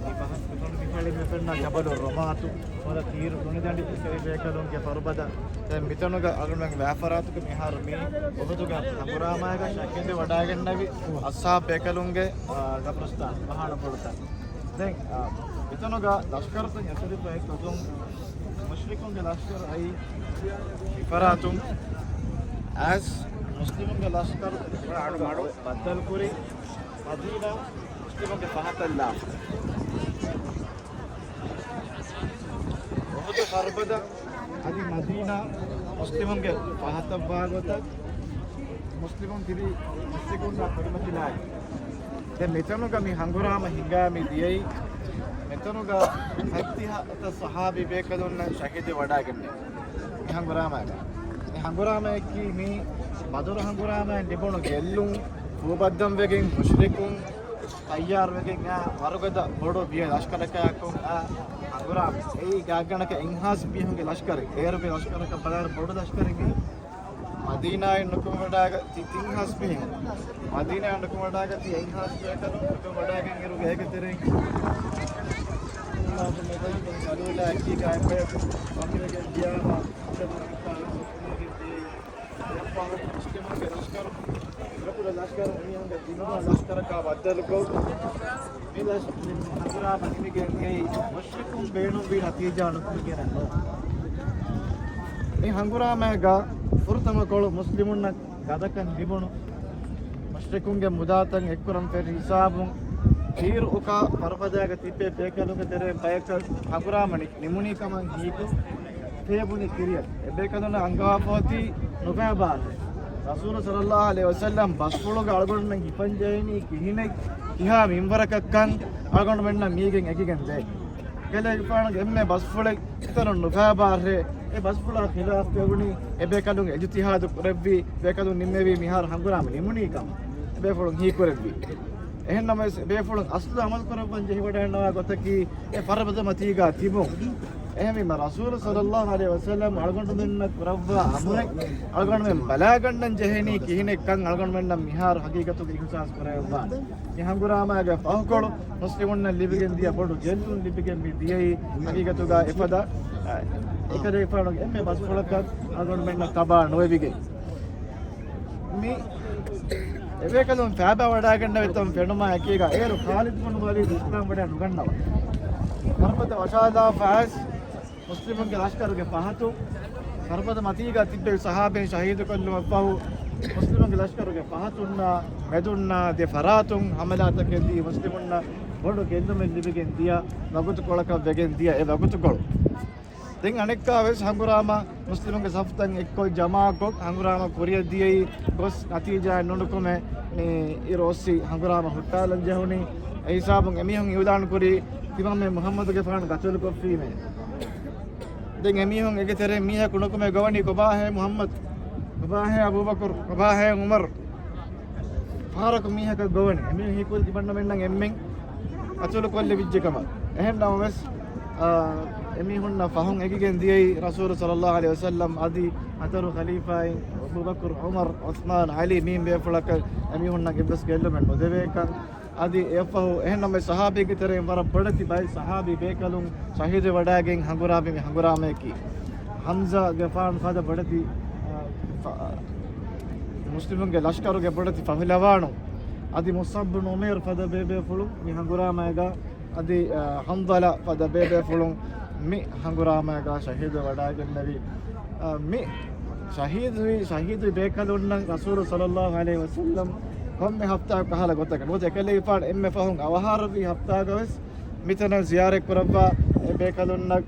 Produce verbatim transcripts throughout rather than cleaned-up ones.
މި ފަހަތު މި ފަޅި މި ފެންނަ ޖަބަލު ރުމާތު، ހުރަ ތީރު ތުނިދަނޑި އިސްރާއީލް ބޭކަލުންގެ ފަރުބަދަ. ދެން މިތަނުގަ އަޅުގަނޑުމެން ވާފަރާތުގެ މިހާރު މީ އުހުދުގެ ހަނގުރާމާގަ ޝަހީދު ވަޑައިގެންނެވި އަޞްޙާބު ބޭކަލުންގެ، އާ، ގަބްރުސްތާން ފަހާނަ ބޮޑުތަން. ދެން، އާ، މިތަނުގަ ލަޝްކަރުތައް އެތުރިފައި ތުދުން މުޝްރިކުންގެ ލަޝްކަރު އައީ މިފަރާތުން އައިސް މުސްލިމުންގެ ލަޝްކަރު ބައްދަލުކުރި މަދީނާ މުސްލިމުންގެ ފަހަތަށްލާފަ. އުހުދު ފަރުބަދަ އަދި މަދީނާ މުސްލިމުންގެ ފަހަތަށްވާ ގޮތަށް މުސްލިމުން ތިބި މުޝްރިކުންނާ ކުރިމަތިލާއި. ދެން މިތަނުގަ މި ހަނގުރާމަ ހިނގާ މި ދިޔައީ، މިތަނުގަ ހަތްދިހަ އަތަށް ޞަޙާބީ ބޭކަލުންނަށް ޝަހީދު ވަޑައިގެންނެވި މި ހަނގުރާމައިގަ. މި ހަނގުރާމައަކީ މި ބަދުރު ހަނގުރާމައިން ލިބުނު ގެއްލުން، ފޫބައްދަންވެގެން މުޝްރިކުން ތައްޔާރުވެގެން އާ ވަރުގަދަ ބޮޑު ބިޔަ ލަޝްކަރަކާއެކު އާ ހަނގުރާމަ. އެއީ ގާތްގަނޑަކަށް އެއްހާސް މީހުންގެ ލަޝްކަރެއް. އޭރުގެ ލަޝްކަރަކަށް ބަލާއިރު ބޮޑު ލަޝްކަރެއް. މަދީނާއިން ނުކުމެވަޑައިގަތީ ތިން ހާސް މީހުން. މަދީނާއިން ނުކުމެވަޑައިގަތީ އެއްހާސް ބޭކަލުން ނުކުމެވަޑައިގެން އިރު ގޭގެ ތެރެއިން ސަލޫލާ އެކީގަ އެއްބަޔަކު ވަކިވެގެން ދިޔާމަ، މުސްލިމުންގެ ލަޝްކަރު، އިރަކުގެ ލަޝްކަރު އެމީހުންގެ ދިމާ ލަޝްކަރަކާ ބައްދަލުކޮށް، މި ލަޝް-، މި ހަނގުރާމަ ނިމިގެން އެއީ މުޝްރިކުން ބޭނުންވި ނަތީޖާ ނުކުމެގެނެއް ނޫން. މި ހަނގުރާމައިގަ ފުރަތަމަ ކޮޅު މުސްލިމުންނަށް ގަދަކަން ލިބުނު މުޝްރިކުންގެ މުދާތައް އެއްކުރަން ފެށި ހިސާބުން، ތީރު އުކާ ފަރުބަދައިގަ ތިއްބެވި ބޭކަލުންގެ ތެރެއިން ބަޔަކަށް ހަނގުރާމަ ނި-، ނިމުނީ ކަމަށް ހީކު ފޭބުނި ކިރިޔަށް އެބޭކަލުންނަށް އަންގަވާފަ އޮތީ ނުފޭބާރެއް. ރަސޫލު ޞައްލައްލާހު ޢަލައިހި ވަސައްލަމް ބަސްފުޅުގަ އަޅުގަނޑުމެން ހިފަން ޖެހެނީ ކިހިނެއް، ކިހާ މިންވަރަކަށްކަން އަޅުގަނޑުމެންނަށް މީގެން އެކިގެން ދޭ. ކަލޭގެފާނުގެ އެންމެ ބަސްފުޅެއް އެތަނުން ނުފޭބާރެއް. އެ ބަސްފުޅާ ޚިލާފްވެވުނީ އެބޭކަލުން އިޖުތިހާދު ކުރެއްވި، ބޭކަލުން ނިންމެވީ މިހާރު ހަނގުރާމަ ނިމުނީ ކަމަށް އެބޭފުޅުން ހީކުރެއްވި. އެހެންނަމަވެސް އެބޭފުޅުން އަސްލު އަމަލު ކުރައްވަން ޖެހިވަޑައިގަންނަވާ ގޮތަކީ އެ ފަރުބަދަ މަތީގަ ތިބުން. އެހެންވީމަ ރަސޫލު ޞައްލައްލާހު ޢަލައިހި ވަސައްލަމް އަޅުގަނޑުމެންނަށް ކުރައްވާ އަމުރެއް އަޅުގަނޑުމެން ބަލާގަންނަން ޖެހެނީ ކިހިނެއްކަން އަޅުގަނޑުމެންނަށް މިހާރު ހަގީގަތުގަ އިހުސާސް ކުރެވިފަ. މި ހަނގުރާމައިގެ ފަހުކޮޅު މުސްލިމުންނަށް ލިބިގެން ދިޔަ ބޮޑު ގެއްލުން ލިބިގެން މި ދިޔައީ ހަގީގަތުގަ އެފަދަ، އެކަލޭގެފާނުގެ އެންމެ ބަސްފުޅަކަށް އަޅުގަނޑުމެންނަށް ތަބާ ނުވެވިގެން. މި އެބޭކަލުން ފޭބާ ވަޑައިގަންނެވިތަން ފެނުމާ އެކީގަ އޭރު ޚާލިދު ބުނު ވަލީދު އިސްލާމް ވަޑައި ނުގަންނަވަ. ފަރުބަދަ ވަށާލާފަ އައިސް މުސްލިމުންގެ ލަޝްކަރުގެ ފަހަތުން ފަރުބަދަ މަތީގަ ތިއްބެވި ޞަޙާބީން ޝަހީދުކޮށްލުމަށްފަހު، މުސްލިމުންގެ ލަޝްކަރުގެ ފަހަތުންނާ މެދުންނާ ދެ ފަރާތުން ހަމަލާތަކެއް ދީ މުސްލިމުންނަށް ބޮޑު ގެއްލުމެއް ލިބިގެން ދިޔަ ވަގުތުކޮޅަކަށް ވެގެން ދިޔަ އެ ވަގުތުކޮޅު. ދެން އަނެއްކާވެސް ހަނގުރާމަ މުސްލިމުންގެ ސަފުތައް އެއްކޮށް ޖަމާކޮށް ހަނގުރާމަ ކުރިއަށް ދިޔައީ ގޮސް ނަތީޖާއެއް ނުނުކުމެ މި އިރު އޮއްސި ހަނގުރާމަ ހުއްޓާލަން ޖެހުނީ. އެ ހިސާބުން އެމީހުން އިއުލާން ކުރީ ތިމަންމެ މުޙައްމަދުގެފާނު ގަތުލުކޮށްފީމޭ. ދެން އެމީހުން އޭގެ ތެރެއިން މީހަކު ނުކުމެ ގޮވަނީ ކޮބާހޭ މުޙައްމަދު؟ ކޮބާހޭ އަބޫބަކުރު؟ ކޮބާހޭ ޢުމަރު؟ ފަހަރަކު މީހަކަށް ގޮވަނީ. އެމީހުން ހީކުރި ތިމަންނަމެންނަށް އެންމެން ގަތުލު ކޮށްލެވިއްޖެ ކަމަށް. އެހެން ނަމަވެސް، އާ، އެމީހުންނަށް ފަހުން އެކިގެން ދިޔައީ ރަސޫލު ޞައްލައްލާހު ޢަލައިހި ވަސައްލަމް އަދި ހަތަރު ޚަލީފާއިން އަބޫބަކުރު، ޢުމަރު، ޢުސްމާން، ޢަލީ މީން ބޭފުޅަކަށް އެމީހުންނަށް އެއްވެސް ގެއްލުމެއް ނުދެވޭކަން. އަދި އެއަށްފަހު އެހެން ނަމަވެސް ޞަޙާބީންގެ ތެރެއިން ވަރަށް ބޮޑެތި ބައެއް ޞަޙާބީ ބޭކަލުން ޝަހީދު ވަޑައިގެން ހަނގުރާމަ މި ހަނގުރާމައަކީ. ޙަމްޒާގެފާނު ފަދަ ބޮޑެތި، އާ، ފަ-، މުސްލިމުންގެ ލަޝްކަރުގެ ބޮޑެތި ފަހުލަވާނު. އަދި މުޞްޢަބް ބުނު ޢުމައިރު ފަދަ ބޭބޭފުޅުން މި ހަނގުރާމައިގަ އަދި، އާ، ޙަންޒަލާ ފަދަ ބޭބޭފުޅުން މި ހަނގުރާމައިގަ ޝަހީދު ވަޑައިގެންނެވި. އާ، މި ޝަހީދުވި، ޝަހީދުވި ބޭކަލުންނަށް ރަސޫލު ޞައްލައްލާހު ޢަލައިހި ވަސައްލަމް ކޮންމެ ހަފްތާއަކު ކަހަލަ ގޮތަކަށް ނުވަތަ އެކަލޭގެފާނު އެންމެ ފަހުން އަވަހާރަވި ހަފްތާގަވެސް މިތަނަށް ޒިޔާރަތް ކުރައްވާ އެ ބޭކަލުންނަށް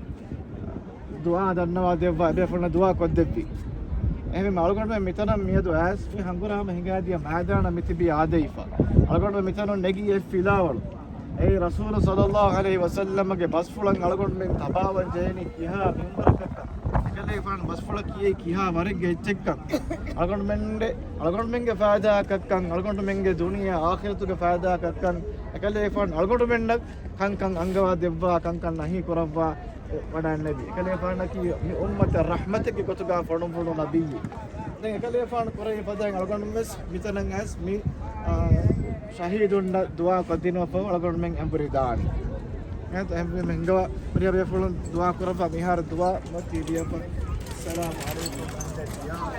ދުޢާ ދަންނަވާ ދެއްވާ އެބޭފުޅުންނަށް ދުޢާ ކޮށްދެއްވި. އެހެންވީމަ އަޅުގަނޑުމެން މިތަނަށް މިއަދު އައިސް މި ހަނގުރާމަ ހިނގާދިޔަ މައިދާނަށް މިތިބީ އާދެވިފަ. އަޅުގަނޑުމެން މިތަނުން ނެގި އެ ފިލާވަޅު. އެއީ ރަސޫލު ޞައްލައްލާހު ޢަލައިހި ވަސައްލަމްގެ ބަސްފުޅަށް އަޅުގަނޑުމެން ތަބާވަން ޖެހެނީ ކިހާ މިންވަރަކަށްކަން. އެކަލޭގެފާނު ބަސްފުޅަކީ އެއީ ކިހާ ވަރެއްގެ އެއްޗެއްކަން. އަޅުގަނޑުމެންގެ، އަޅުގަނޑުމެންގެ ފައިދާއަކަށްކަން، އަޅުގަނޑުމެންގެ ދުނިޔެ އާޚިރަތުގެ ފައިދާއަކަށްކަން އެކަލޭގެފާނު އަޅުގަނޑުމެންނަށް ކަންކަން އަންގަވާ ދެއްވާ، ކަންކަން ނަހީ ކުރައްވާ އެ ވަޑައިންނެވި. އެކަލޭގެފާނަކީ މި އުއްމަތަށް ރަޙްމަތެއްގެ ގޮތުގަ ފޮނުއްވުނު ނަބިއްޔެއް. ދެން އެކަލޭގެފާނު ކުރެވި ފަދައިން އަޅުގަނޑުމެން ވެސް މިތަނަށް އައިސް މި، އާ، ޝަހީދުންނަށް ދުޢާ ކޮށްދިނުމަށްފަހު އަޅުގަނޑުމެން އެނބުރި ދާން. އެހެންވީމަ ހިނގަވާ މިރޭ ބޭފުޅުން ދުޢާ ކުރައްވާ މިހާރު ދުޢާ މަތީ ދިޔަފަ. އައްސަލާމު ޢަލައިކުމް އަހްލަ ދިޔާރު.